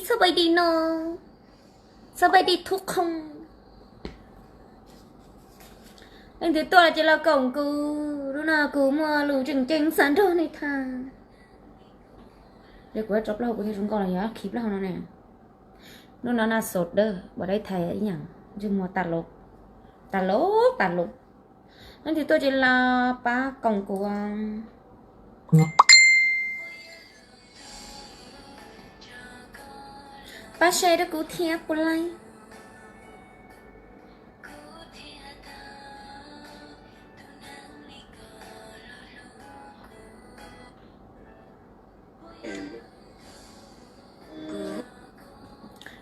Txhob pais dim no, txhob pais dim thub qhoo. Leej twg tuaj los ces los koom kuv, lub no kuv muaj lus tseem ceeb xav nrog nej tham. Li kuv tso plaub hau kuv thiaj zoo nkauj los yog khi plaub hau no ne. Lub no na sột dawb, bos dai thais ib yam, ntsej muag tas lov, tas lov tas lov. Leej twg tuaj ces los pab koom kuv. Pab share rau kuv thiab puas laib.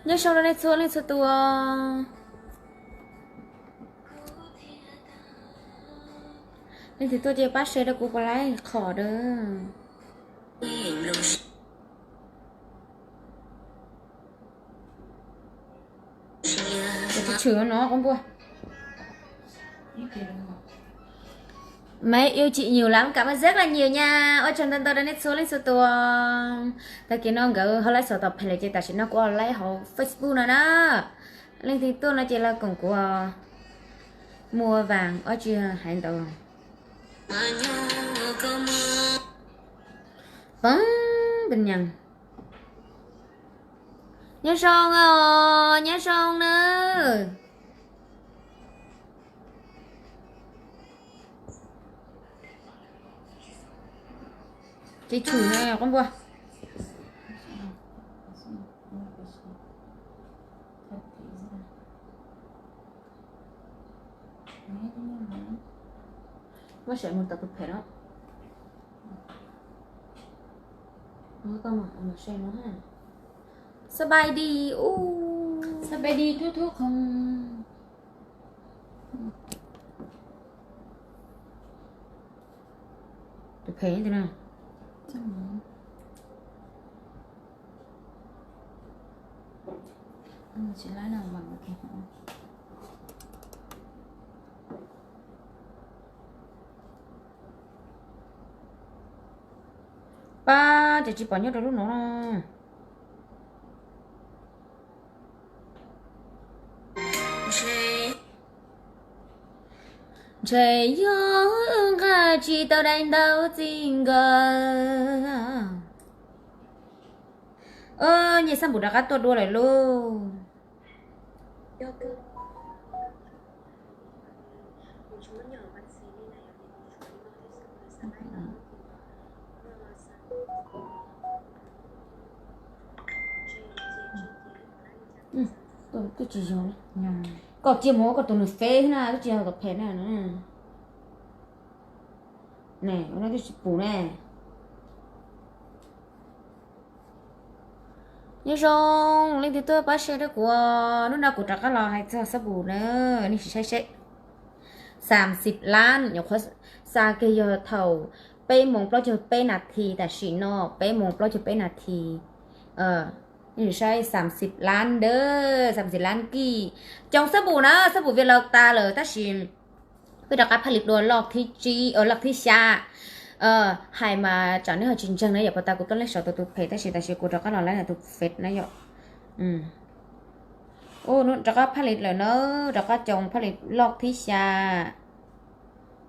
Nyob zoo rau nej txhua leej txhua tus. Leej twg tuaj ces pab share rau kuv puas laib qhov dawb. Tus tshwm no qub npua. Mấy yêu chị nhiều lắm, cảm ơn rất là nhiều nha. Ua tsaug ntau ntau rau nej txhua leej txhua tus. Tag kis no nkawd ho laib xov tom phem lawm ces tam sim no kuv ho laib hauv Facebook no na. Leej twg tuaj no ces los koom kuv mua vàng, ua tsaug hais ntau. Poob pes nyas. Nyob zoo os, nyob zoo nawb. Ces tshwm na qub npua. Muab saib mus tau tus phem no. สบายดี อู้ สบายดีทุกๆคน Tus phem ntawd na. Pab, ces tsis pom nyob rau lub no no. Ntshe yog nqa tsis tau dai ntau txij nkawm. Nyiaj Xab Npum rov qab tuaj dua lawm lauj. Twb tsis yog, koj cia mus ua koj tus nws feb na, twb tsis yog kom phem na. Ne, ua no twb tsis pum ne. Nyob zoo, leej twg tuaj pab share rau kuv, hnub no kuv rov qab los hais txog Xab Npum na, nej sim saib seb. Xam xim lab, nyuam qhuav xa kiag yog thaum peb moos plaub caug peb nas this, tam sim no peb moos plaub caug peb nas this. Nej sim saib xam xim lab ntawd, xam xim lab kij. Coo Xab Npum na, Xab Npum Việt Lào tas lawm tab sis peb rov qab phaj li dua loj thib tsib, loj thib xya. Hais mas tsam nej ho tsis ntseeg na yom, puas tas kuv tuaj laib saum tus tus phem tab sis tam sim kuv rov qab los laib tus fed na yom. Rov qab phaj li lawm na, rov qab coo phaj li loj thib xya.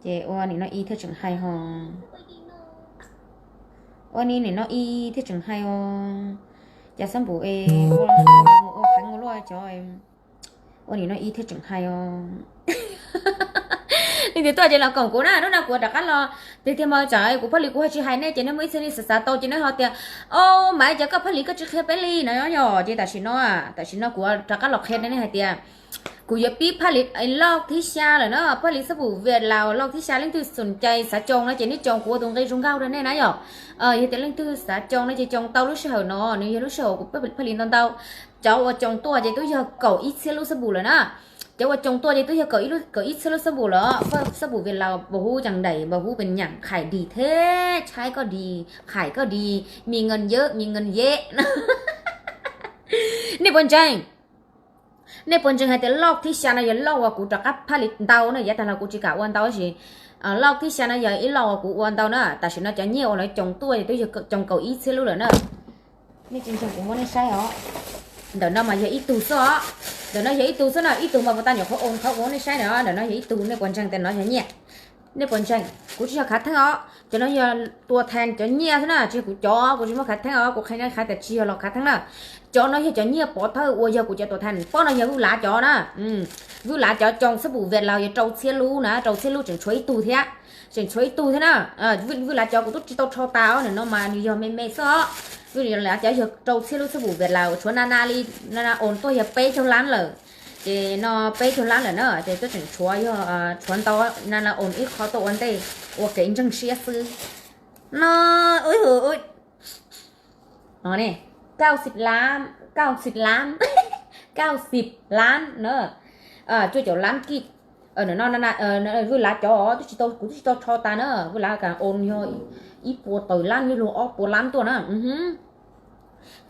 Ces ua nim no ib thiaj tseem hais ho. Ua ni nim no ib thiaj tseem hais os. Cas Xab Npum es ua, ua heev ua luaj cov. Ua nim no ib thiaj tseem hais os. Leej twg tuaj ces los koom kuv na, hnub no kuv rov qab los tiag tiag mas tsam kuv phaj li kuv ho tsis hais nej ces nej muaj ib txhia nej xav xav tau ces nej ho tias, o, mas cas koj phaj li koj tsis qhia peb li no yom. Ces tam sim no, tam sim no kuv rov qab los qhia nej hais tias kuv yuav pib phaj li loj thib xya lawm na, phaj li Xab Npum Việt Lào loj thib xya, leej twg xum cai xav coo no ces nej coo, kuv ua tus nqi zoo nkauj rau nej na yom. Yog tias leej twg xav coo no ces coo tau lub sij hawm no, nws yog lub sij hawm kuv phaj li ntau ntau. Cov uas coo tuaj ces twb yog kaum ib txhiab lub Xab Npum lawm na. Cov uas coo tuaj ces twb yog kaum ib txhiab lub Xab Npum lawm. Xab Npum Việt Lào npaum hub cag ntaim, npaum hub pes nyam, qhais dim thiab, tshaib koj dim, qhais koj dim, mi nkees yawb, mi nkees yeb. Nej puas ntseeg? Nej puas ntseeg hais tias loj thib xya no yog loj uas kuv rov qab phaj li ntau na, yav tag los kuv tsis kam ua ntau tab sis loj thib xya no yog ib loj uas kuv ua ntau na. Tam sim no cov nyiaj uas lawv coo tuaj ces twb yog coo kaum ib txhiab lub lawm na. Nej tsis ntseeg kuv muab nej saib os. Ntawm no mas yog ib tug xwb os. Ntawm no yog ib tug xwb na, ib tug mas puas tau nyuam qhuav ua qhov kuv muab nej saib na. Ntawm no yog ib tug, nej puas ntseeg tias no yog nyiaj? Nej puas ntseeg? Kuv tsis yog khav theeb os, cov no yog tua thas cov nyiaj xwb na, tsis yog kuv cov, kuv tsis muaj khav theeb os, kuv qhia nej qhia tias tsis yog los khav theeb na. Cov no yog cov nyiaj pov thawj uas yog kuv cov tua thas, pob no yog Vwj Lav cov na. Vwj Lav cov coo xab pum Việt Lào yog rau txhiab lub na, rau txhiab lub tseem tshuav ib tug thiab, tseem tshuav ib tug thiab na. Vwj Lav cov kuv twb tsis tau rho tas os, ntawm no mas nws yog me me xwb os. Vwj Lav cov yog rau txhiab lub xab pum Việt Lào, tshuav na na li, na na ồn tuaj yog peb caug lab lawm. Ces no peb caug lab lawm na, ces twb tseem tshuav, yog tshuav ntau, na na ồn ib qho tuaj ua ntej, ua kev ntseeg siab xwb. No, ui hu, ui, no ne, cao xịt lắm, cao xịt lắm, cao xịt lắm na, cuaj caum lab kij. Vwj Lav cov twb tsis tau, kuv twb tsis tau rho tas na, Vwj Lav kas ồn yog ib puas tawm lab, yog luag ob puas lab tuaj na.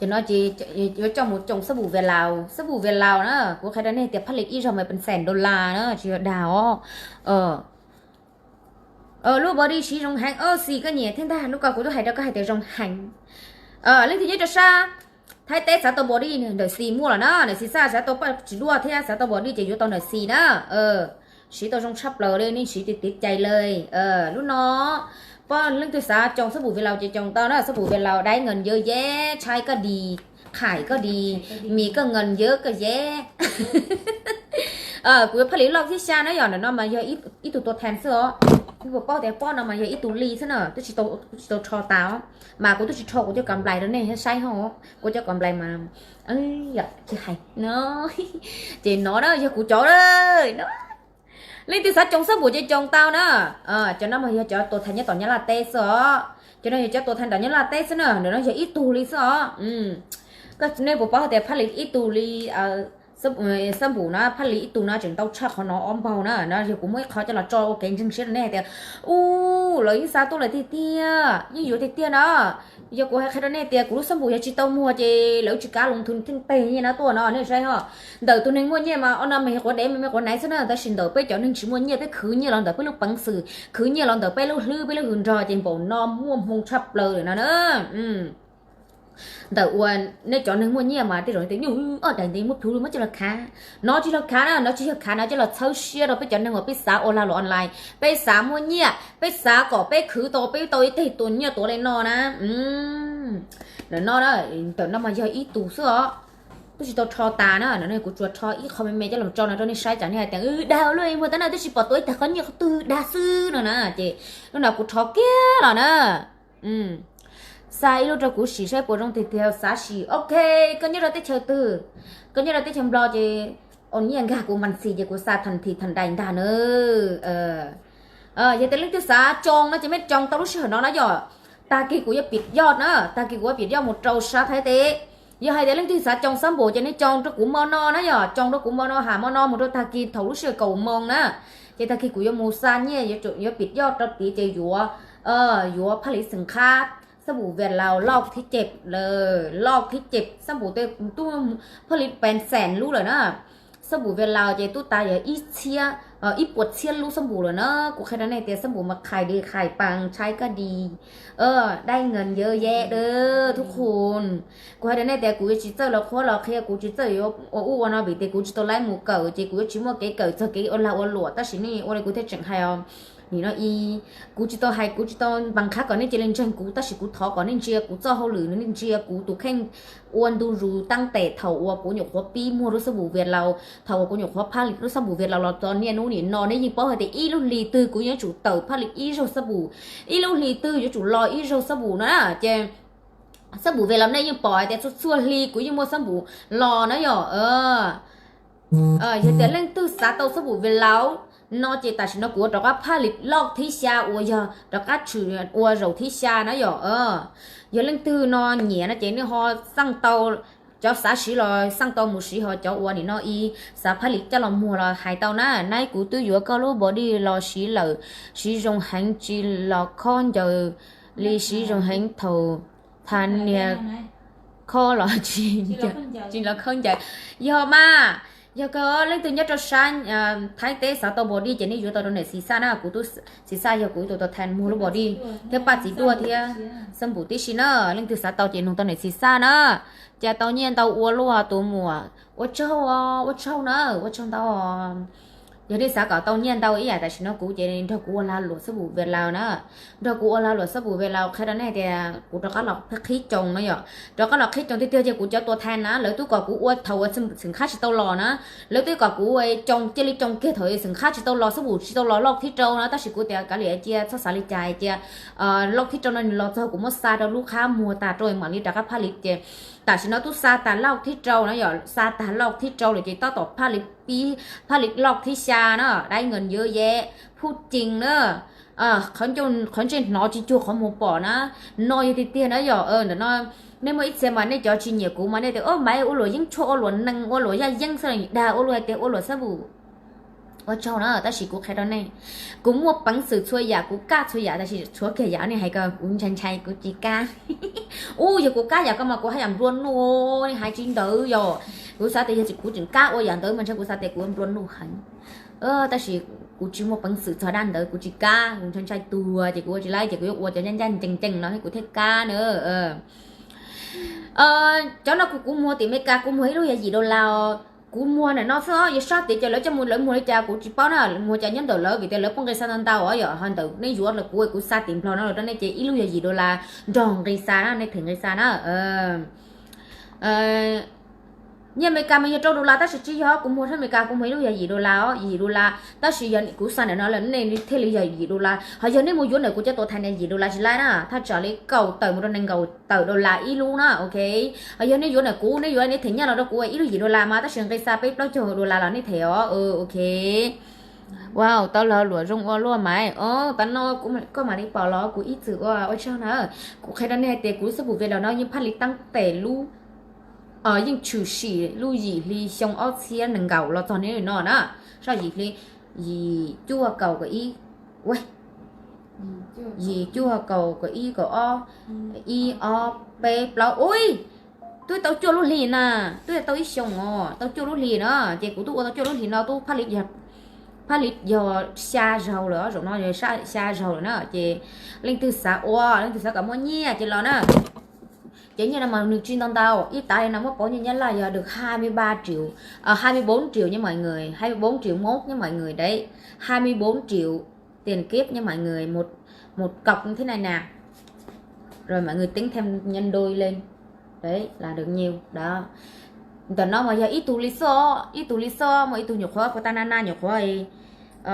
Ces no ces yuav coj mus coo xab pum Việt Lào, xab pum Việt Lào na, kuv qhia rau nej tias phaj li ib zaug mas pes xees dollar na, tsis yog dag os. Lub body siv zoo heev, xis koj nyiam thiab ntag, lub ko kuv twb hais rau koj hais tias zoo heev. Leej twg nyob rau sab Thaib teb xav tau body ntawm xis muaj lawm na, ntawm xis xaj xav tau paj tsis duaj thiab xav tau body ces yuav tau ntawm xis na. Siv tau zoo tshaj plaws li, nej siv tiav tiav cai li. Lub no, poj leej twg xav coo xab pum Việt Lào ces coo tau na, xab pum Việt Lào đáy ngần dơ dé, chai koj dis, khải koj dis, mì koj ngần dơ koj dé. Kuv yuav phaj li loj thib xya na, yog ntawm no mas yog ib tug tua thas xwb os. Ib puas paub tias pob no mas yog ib tug li xwb na, twb tsis tau rho tas os. Mas kuv twb tsis rho kuv cov kam nplais rau nej saib hos, kuv cov kam nplais mas tsis hais no. Ces no na yog kuv cov na. Leej twg xav coo xab pum ces coo tau na. Cov no mas yog cov tua thas nyob tom Nyab Laj teb xwb os. Cov no yog cov tua thas tom Nyab Laj teb xwb na, ntawm no yog ib tug li xwb os. Nej puas paub hais tias phaj li ib tug li xab pum na, phaj li ib tug no tseem ntau tshaj qhov no ob npaug na. No yog kuv muab ib qho coj los tso ua kev ntseeg siab rau nej hais tias, u, lawv yeej xa tuaj lawm tiag tiag, yeej yuav tiag tiag na. Yog kuv hais qhia rau nej tias kuv lub xab pum yog tsis tau muag ces lawv tsis kav loo thwv theej teg nyiaj no tuaj no, nej saib hos. Ntawm tus neeg muaj nyiaj mas ob no mas yog quav dev me me quav naiv xwb na, tab sis ntawm peb cov neeg tsis muaj nyiaj, peb khwv nyiaj los ntawm peb lub peev xwm, khwv nyiaj los ntawm peb lub hlwb peb lub hwm nrog ces npaum no muaj hmoo tshaj plaws lawm no na. Ntawm uas nej cov neeg muaj nyiaj mas tej zaum tias nyuj ob daim nti muab plhuav muab coj los khav. No tsis los khav na, no tsis yog khav, no coj los txhawb siab rau peb cov neeg uas peb xav ua lag luam online, peb xav muaj nyiaj, peb xav kom peb khwv tau, peb tau ib teg tus nyiaj tuav li no na. Ntawm no, ntawm no mas yog ib tug xwb os, twb tsis tau rho tas na, no kuv tsuas rho ib qho me me coj los tso no rau nej saib, tsam nej hais tias dag luaj, muag tab na twb tsis pom tuav ib tag qhov nyiaj qhov twg, dag xwb no na, ces lub no kuv rho kiag los na. Xa ib lub rau kuv sim saib puas zoo tiag tiag, xav sim, ok, koj nyob rau teb chaws twg? Koj nyob rau teb chaws Nplog ces ua nyiaj nkag kuv mas xis ces kuv xa thas thim thas dais ntag na. Yog tias leej twg xav coo no ces mej coo tau lub sij hawm no na yom. Tag kis kuv yuav pim yoj na, tag kis kuv yuav pim yoj mus rau sab Thaib teb. Yog hais tias leej twg xav coo xab npum ces nej coo rau kuv mo no na yom, coo rau kuv mo no, ham mo no mus rau tag kis thaum lub sij hawm kaum moo na. Ces tag kis kuv yuav mus xa nyiaj, yuav pim yoj rau tid ces yuav, yuav phaj li xeem qhab, xab npum Việt Lào loj thib cem, loj thib cem, xab npum tej tub phaj li pes xees lub lawm na. Xab npum Việt Lào ces tub tas yog ib txhiab, ib puas txhiab lub xab npum lawm na. Kuv qhia rau nej tias xab npum mas khais di khais pang, chai koj di, dai nkas yawg ye de thub qhun. Kuv hais rau nej tias kuv yuav tsis txawj los qhuab los qhia, kuv tsis txawj yuav ua ub ua no vim tias kuv tsis tau laib mus kawm ces kuv yuav tsis muaj kev kawm txog kev ua lag ua luam, tab sis nej ua li kuv thiaj tseem hais os. Nim no i, kuv tsis tau hais, kuv tsis tau npam qhab kom nej cia li ntseeg kuv, tab sis kuv thov kom nej ntsia kuv txoj hauj lwm, nej ntsia kuv tus kheej ua ntu zus tab tes thaum uas kuv nyuam qhuav pib muag lub xab npum Việt Lào, thaum uas kuv nyuam qhuav phaj li lub xab npum Việt Lào los txog niaj hnub nim no. Nej yeej paub hais tias ib lub hlis twg kuv yeej tsum tawm phaj li ib zaug xab npum, ib lub hlis twg yuav tsum los ib zaug xab npum na. Ces xab npum Việt Lào nej yeej pom hais tias txhua txhua hli kuv yeej muaj xab npum los na yom. Yog tias leej twg xav tau xab npum Việt Lào no ces tam sim no kuv rov qab phaj li loj thib xya uas yog rov qab tshwm ua zaum thib xya na yom. Yog leej twg no nyiam no ces nej ho xaj tau, cov xav siv los xaj tau mus siv, ho cov uas nim no i xav phaj li coj los muag los hais tau na. Nai kuv twb yuav koj lub body los siv lawm, siv zoo heev tsis los khaub ncaws li, siv zoo heev thaum thas niag khaub los tsis los khaub ncaws. Yog mas, Yog kawg leej twg nyob rau sab Thaib teb xav tau body ces nej yuav tau rau niam Xis Xaj na, kuv tub Xis Xaj yog kuv tus tuam thas muag lub body thiab paj txiv duaj thiab xab npum tib si na. Leej twg xav tau ces nug tau niam Xis Xaj na, ces tau nyiaj ntau ua luaj tus muam. Ua tsaug, ua tsaug na, ua tsaug ntau. Yog nej xav kom tau nyiaj ntau ib yam tam sim no kuv ces nrog kuv ua lag luam xab npum Vias Laus na. Nrog kuv ua lag luam xab npum Vias Laus qhia rau nej tias kuv rov qab los qhib coos na yom. Rov qab los qhib coos tiag tiag ces kuv cov tuam thas na lawv twb kom kuv ua thaum uas xeem khav tsis tau los na. Lawv twb kom kuv ua coos cia li coos kiag thaum xeem khav tsis tau los xab npum tsis tau los loj thib rau na, tab sis kuv tias kav liam cia txhob xav li cas cia loj thib rau no nws los txog kuv muab xa rau lub qhab muag tas rau mam li rov qab phaj li ces tam sim no twb xa tag loj thib rau na yom, xa tag loj thib rau lawm ces tab tom phaj li pib, phaj li loj thib xya na, dai nkees yuav yam phuj cees na. Qhov ntsej hnov tsis cuag qhov muag pom na. No yog tiag tiag na yom. Ntawm no nej muaj ib txhia mas nej cov tsis nyiam kuv mas nej tias Maiv ua luam yeeb tshuaj ua luam nees ua luam yaj yeeb xwb dag ua luam hais tias ua luam xab npum. Ua tsaug na, tab sis kuv qhia rau nej, kuv muaj peev xwm txhua yam kuv kaj txhua yam tab sis tshuav kiag yam nej hais ko kuv ntshai ntshai kuv tsis kaj. Ub yog kuv kaj yam ko mas kuv haj yam nplua nuj, nej hais tsis ntawd yom. Kuv xav tias yog kuv tseem kaj ua yam ntawd mas ntshe kuv xav tias kuv nplua nuj heev. Tab sis kuv tsis muaj peev xwm txog dab ntawd kuv tsis kaj, kuv ntshai ntshai tuag ces kuv ua tsis laib ces kuv yuav ua cov ncaj ncaj ncees ncees no kuv thiaj kaj na. Cov no kuv, kuv muag tim Amelikas kuv muag ib lub yog yim dollar. Kuv muag ntawm no xwb, yog sab tid ces lawv coj mus lawv muag li cas kuv tsis paub na, muag cas nyob ntawm lawv vim tias lawv poj nqi xa ntau ntau os yom. Ho ntawm nej yuav los kuv, kuv xa tim Nplog no los rau nej ces ib lub yog yim dollar nrog nqi xa na, nej them nqi xa na. Nyiaj Amelikas mas yog rau dollar tab sis tsis yog, kuv muag sab Amelikas kuv muag ib lub yog yim dollar os, yim dollar tab sis yog kuv xa ntawm no lawm nej thiaj li yog yim dollar. Ho yog nej mus yuav ntawm kuv cov tuam thas nias yim dollar tsis laib na, thaj tsam li kaum tawm mus rau nees nkaum tawm dollar ib lub na, ok. Ho yog nej yuav ntawm kuv, nej yuav nej them nyiaj los rau kuv ib lub yim dollar mas tab sis nqi xa peb plaub caug dollar los nej them os, ok. Wow, tau lag luam zoo ua luaj Maiv. Tam no koj mam li pom los kuv ib txwm ua, ua tsaug na. Kuv qhia rau nej hais tias kuv lub xab npum Vias Laus no yeej phaj li tab tes lub, yeej tshwm sim lub yim hli xyoo ob txhiab nees nkaum los txog niaj hnub no na. Sab yim hli, yim cuaj kaum kaum ib, yim cuaj kaum kaum ib kaum ob, ib ob peb plaub, ui, twb tau cuaj lub hli na, twb tau ib xyoos os, tau cuaj lub hli na, ces kuv twb ua tau cuaj lub hli no twb phaj li yog xya zaug lawm, zaum no xya zaug lawm na, ces leej twg xav ua, leej twg xav kom muaj nyiaj ces los na. Ces nyiaj no mas nws tsis ntau ntau, ib tav li no muab pauv nyiaj Nyab Laj yog được hai mươi ba triệu, hai mươi bốn triệu nha mọi người, hai mươi bốn triệu mốt nha mọi người đấy, hai mươi bốn triệu tiền Kiếp nha mọi người, một, một cọc như thế này nè. Rồi mọi người tính thêm nhân đôi lên. Đấy, là được nhiêu đó. Ntawm no mas yog ib tug li xwb, ib tug li xwb, muaj ib tug nyuam qhuav puas tag na na nyuam qhuav,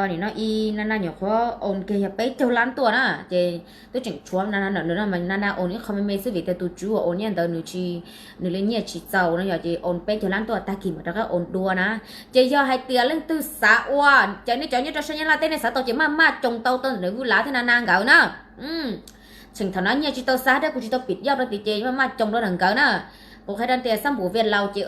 nim no i na na nyuam qhuav own kiag yog peb caug lab tuaj na, ces twb tseem tshuav na na ntawm no mas na na own ib qho me me xwb vim tias tus tswv uas own nyiaj ntawd nws tsis, nws li nyiaj tsis txaus no yog ces own peb caug lab tuaj tag kis mam rov qab own dua na. Ces yog hais tias leej twg xav ua, ces nej cov nyob rau sab Nyab Laj teb nej xav tau ces maj maj coos tau tau ntawm Vwj Lav thiab na na nkawd na. Tseem thaum no nyiaj tsis tau xa thiab kuv tsis tau pim yauj rau tim ces maj maj coos rau ntawm nkawd na. Kuv qhia rau tias xab npum Vias Laus ces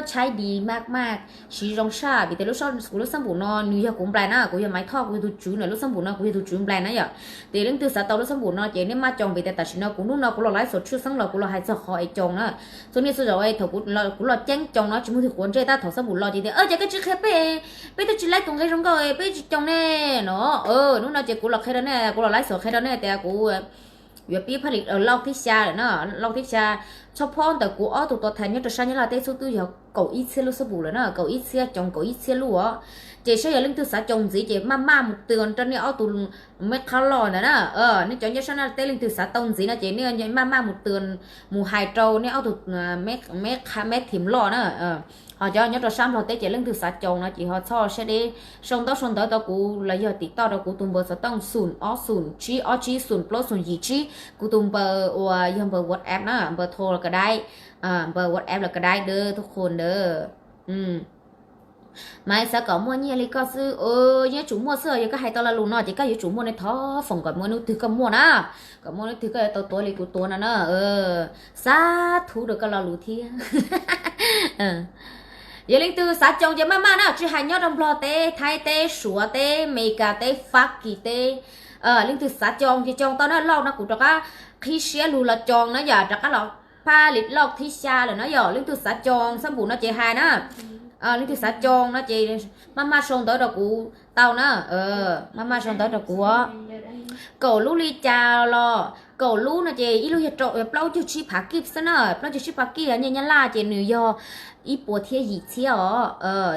tshaib dis maj maj, siv zoo saj vim tias kuv lub xab npum no nws yog kuv nplais na, kuv yog Maiv Thoj kuv yog tus tswv na, lub xab npum no kuv yog tus tswv nplais na yom. Ces leej twg xav tau lub xab npum no ces nej maj coos vim tias tam sim no kuv hnub no kuv los laiv xom tshwj xeeb los kuv los hais txog qhov es coos na. Txhua niaj txhua zaus thaum kuv los ceeb coos no tsis muaj twg quav ntsej tab thaum xab npum los ces tias ces koj tsis qhia peb, peb twb tsis laib tus nqi zoo nkauj peb tsis coos ne no. Hnub no ces kuv los qhia rau nej, kuv los laiv xom qhia rau nej tias kuv yuav pib phaj li loj thib xya lawm na, loj thib xya. Txhob phob ntawm kuv ob tug tuam thas nyob rau sab Nyab Laj teb xub twb yog kaum ib txhiab lub xab npum lawm na, kaum ib txhiab coos kaum ib txhiab lub os. Ces saib yog leej twg xav coos ntxiv ces maj maj mus tws rau nej ob tug meb qhab loj ntawd na. Nej cov nyob sab Nyab Laj teb leej twg xav tau ntxiv no ces nej maj maj mus tws, mus hais rau nej ob tug meb thim loj na. Ho cov nyob rau sab Nplog teb ces leej twg xav coos no ces ho txhob siab deb, sau ntaub sau ntawv rau kuv los yog tim toj rau kuv tus npawb xov tooj xoom ob xoom tsib ob tsib xoom plaub xoom yim tsib, kuv tus npawb uas yog npawb WhatsApp na, npawb tho los ka dai, npawb WhatsApp los ka dai dawb tuj qhua ntawd. Mas xav kom muaj nyiaj li koj xwb, yeej yuav tsum muaj xwb, yog koj hais tau lo lus no ces koj yuav tsum muaj ne, thov foom kom muaj hnub twg koj muaj na, kom muaj hnub twg koj yuav tau tuav li kuv tuav no na. Xav thuv rau koj lo lus thiab. Yog leej twg xav coos ces maj maj na, tsis hais nyob rau Nplog teb, Thaib teb, Suav teb, Meskas teb, Fab Kis teb, leej twg xav coos ces coos tau na, loj no kuv rov qab qhib siab lug los coos na yom, rov qab los phaj li loj thib xya lawm na yom, leej twg xav coos xab npum no ces hais na. Leej twg xav coo no ces maj maj sau ntawv rau kuv tau na. Maj maj sau ntawv rau kuv os. Kaum lub li cas los kaum lub no ces ib lub yog rau plaub caug tsib phav kib xwb na, plaub caug tsib phav kib nyiaj Nyab Laj ces nws yog ib puas thiab yim txhiab os.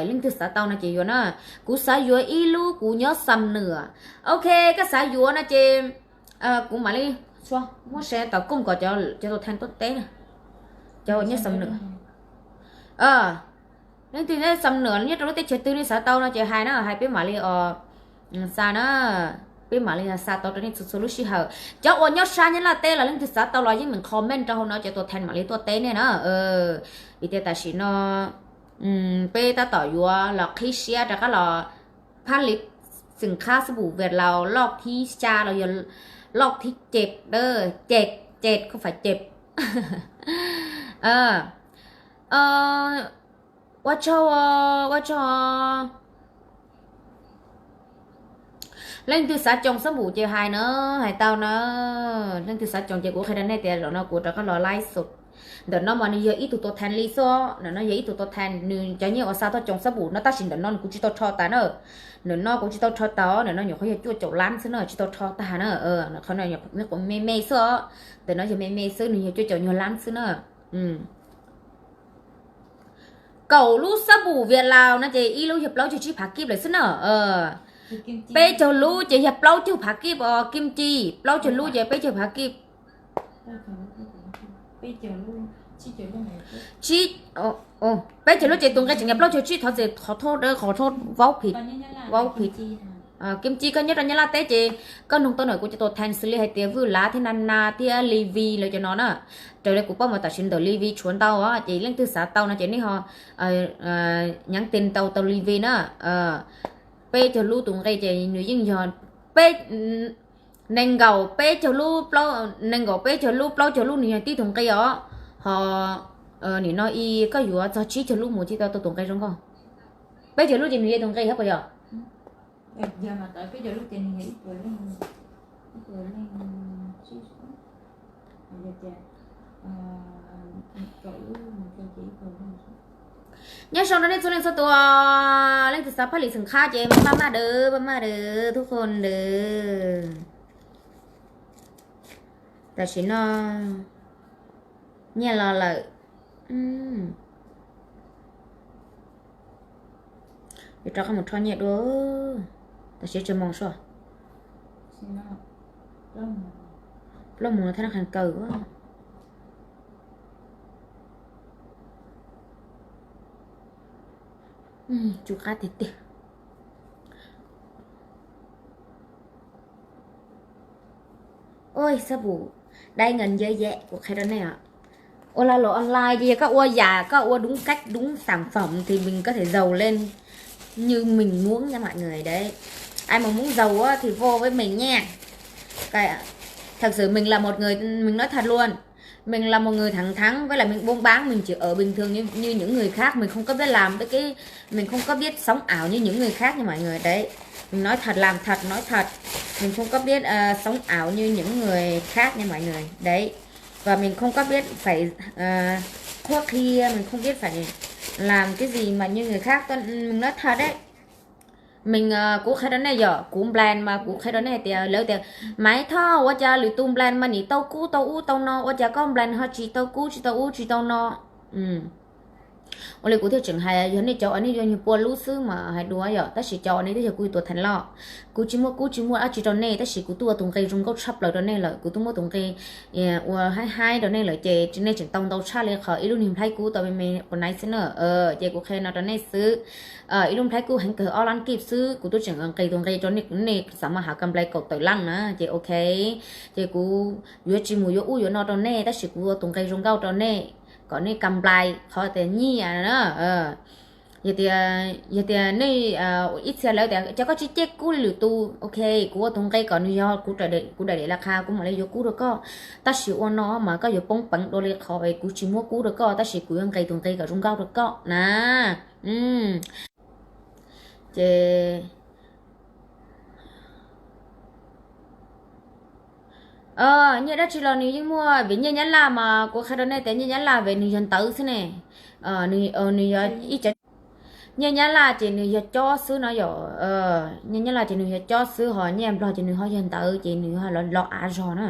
Leej twg xav tau no ces yuav na. Kuv xav yuav ib lub kuv nyob Xam Nuam. Ok, koj xav yuav no ces kuv mam li muab share tau koom kom cov tus thaj tuaj teb, cov nyob Xam Nuam. Leej twg nyob Xam Nuam nyob rau lub teb chaws twg nej xav tau no ces hais na, hais peb mam li xa na, peb mam li xa tau rau nej txhua txhua lub sij hawm. Cov uas nyob sab Nyab Laj teb los leej twg xav tau los yeej meem comment rau hauv no cov tus thaj mam li tuaj teb nej na. Vim tias tam sim no peb tab tom yuav los qhib siab rov qab los phab li xim khab xab pum Việt Lào loj thib xya los yog loj thib cem, cem, cem không phải cem. Ua tsaug, ua tsaug. Leej twg xav coo xab pum ces hais na, hais tau na. Leej twg xav coo ces kuv qhia rau nej tias zaum no kuv rov qab los live xus. Ntawm no mas nws yog ib tug tus thaj li xwb, ntawm no yog ib tug tus thaj, nws cov nyiaj uas xa tuaj coo xab pum no tab sis ntawm no kuv tsis tau rho tas na. Ntawm no kuv tsis tau rho tas, ntawm no nyuam qhuav yog cuaj caum lab xwb na, tsis tau rho tas na. Qhov no me me xwb os, ntawm no yog me me xwb, nws yog cuaj caum nyuag lab xwb na. Kaum lub xab pum Việt Lào no ces ib lub yog plaub caug tsib phav kib lawm xwb na. Peb caug lub ces yog plaub caug phav kib os, kim ci, plaub caug lub ces peb caug phav kib. Peb caug lub ces tus nqe tseem yog plaub caug tsib, thov txim, qhov thauj, qhov thauj vaub phim, vaub phim. Kim ci koj nyob rau Nyab Laj teb ces koj noog tau ntawm kuv cov tus thaj xws li hais tias Vwj Lav thiab Na Na thiab Li Vi lawv cov no na. Raws li kuv paub mas tam sim ntawm Li Vi tshuav ntau os, ces leej twg xav tau no ces nej ho nhắn tin tau tau Li Vi na. Peb caug lub tus nqe ces nws yeej yog peb, nees nkaum peb caug lub, nees nkaum peb caug lub, plaub caug lub nws yog tib tus nqe os. Ho nim no i koj yuav txog tsib caug lub mus thiaj tau tus nqe zoo nkauj. Peb caug lub ces nws yog tus nqe hab puas yog? Nyob zoo rau nej txhua leej txhua tus, leej twg xav phaj lis xeem qhab ces maj maj dawv, maj maj dawv, tub qhua dawv. Tam sim no nyiaj los lawm. Yuav rov qab mus rho nyiaj dua. Tam sim tsawg moos sua? Plaub moos no thaj nab qha kaw. Tsw qab tiag tiag. Oj, xab pum dai nkas ncawv yam kuv qhia rau nej os. Ua lag luam online ces yog koj ua yam, koj ua đúng cách, đúng sản phẩm thì mình có thể giàu lên như mình muốn nha mọi người đấy. Ai mà muốn giàu á thì vô với mình nha. Cái, thật sự mình là một người, mình nói thật luôn. Mình là một người thẳng thắn, với lại mình buôn bán, mình chỉ ở bình thường như, như những người khác, mình không có biết làm với cái, mình không có biết sống ảo như những người khác nha mọi người. Đấy, mình nói thật làm thật, nói thật. Mình không có biết ờ, sống ảo như những người khác nha mọi người. Đấy. Và mình không có biết phải ờ, khuất kia, mình không biết phải làm cái gì mà như người khác. Tôi, mình nói thật đấy. Mình ờ, kuv qhia rau nej yom, kuv plan mas kuv qhia rau nej hais tias lawv tias Maiv Thoj, ua cas lwm tus plan mas nim tau kub tau ub tau no, ua cas koj plan ho tsis tau kub tsis tau ub tsis tau no. Ua li kuv thiaj tseem hais, yog nej cov uas nej yuav nyuag pua lub xwb mas hais dua yom, tab sis cov uas nej twb yog kuv tus thaj loj. Kuv tsis muaj kub tsis muaj dab tsi rau nej, tab sis kuv twb ua tus nqe zoo nkauj tshaj plaws rau nej lawm, kuv twb muab tus nqe ua haib haib rau nej lawm ces nej tseem tau ntau tshaj li qhov ib lub niag nplhaib kub tau me me quas naiv xwb na. Ces kuv qhia no rau nej xwb. Ib lub nplhaib kub heev kawg ob lab kib xwb, kuv twb tseem nqis tus nqe rau nej, nej xam maj hav kam nplai kaum tawm lab na ces ok. Ces kuv yuav tsis mus yuav ub yuav no rau nej, tab sis kuv ua tus nqe zoo nkauj rau nej kom nej kam nplai qhov tias nyiaj na. Yog tias, yog tias nej ib txhia lawv tias cas koj tsis cem kub li lwm tus, ok, kuv ua tus nqe kom nws yog kuv daim, kuv daim laj qha kuv mam li yuav kub rau koj. Tab sis ua no mas koj yuav poob peev dua li qhov es kuv tsis muab kub rau koj, tab sis kuv yuav nqis tus nqe kom zoo nkauj rau koj na. Ces nyiaj dab tsi los nws yeej muaj, vim nyiaj Nyab Laj mas kuv qhia rau nej tias nyiaj Nyab Laj vim nws yog ntawv xwb ne. Nws yog ib co Nyiaj Nyab Laj ces nws yog cob xwb no yom. Nyiaj Nyab Laj ces nws yog cob xwb, ho nyiaj Nplog ces nws ho yog ntawv, ces nws ho los av zog na.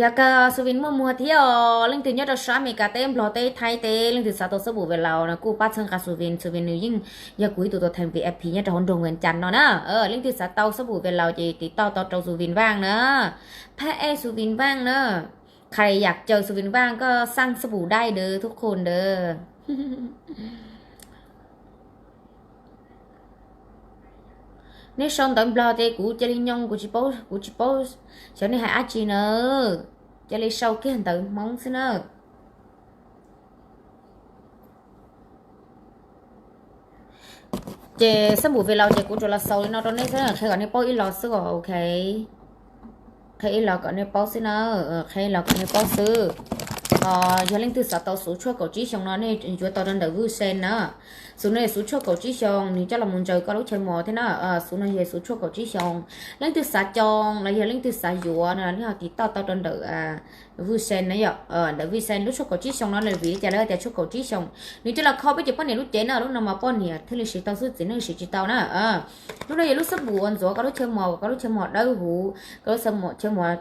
Yog kawg Xu Vin muaj muag thiab os. Leej twg nyob rau sab Amelikas teb, Nplog teb, Thaib teb, leej twg xav tau xab pum Vij Laus no kuj pab txhawb nqa Xu Vin, Xu Vin nws yeej yog kuv ib tug tau theem V I P nyob rau hauv nroog Vias Cas no na. Leej twg xav tau xab pum Vij Laus ces tiv tauj tau rau Xu Vin Vaaj na. Phab ej Xu Vin Vaaj na. Qhas yam caw Xu Vin Vaaj koj xaj xab pum dai dawv thub qhus dawv. Nej sau ntawv Nplog ces kuv cia li nyoo, kuv tsis paub, kuv tsis paub xyov nej hais dab tsi na. Cia li sau kiag ntawv Hmoob xwb na. Ces xab pum Vij Laus ces kuv tsuas los xaus li no rau nej xwb, qhia kom nej paub ib los xwb os, ok. Qhia ib los kom nej paub xwb na, qhia ib los kom nej paub xwb. Yog leej twg xav tau xuv tshuaj kaum tsib xyoo no nej yuav tau rau ntawm Vwj Sen na. Xuv no yog xuv tshuaj kaum tsib xyoo, nws coj los mus ntsaws koj lub chaw mos thiab na. Xuv no yog xuv tshuaj kaum tsib xyoo. Leej twg xav coo los yog leej twg xav yuav no nej ho tiv tauj tau rau ntawm Vwj Sen na yom. Ntawm Vwj Sen lub tshuaj kaum tsib xyoo no vim li cas lawv tias tshuaj kaum tsib xyoo, nws coj los kho peb cov poj niam lub cev na, lub no mas poj niam thiaj li siv tau xwb, txiv neej siv tsis tau na. Lub no yog lub xab pum uas ntxuav koj lub chaw mos kom koj lub chaw mos dawb huv, koj lub chaw mos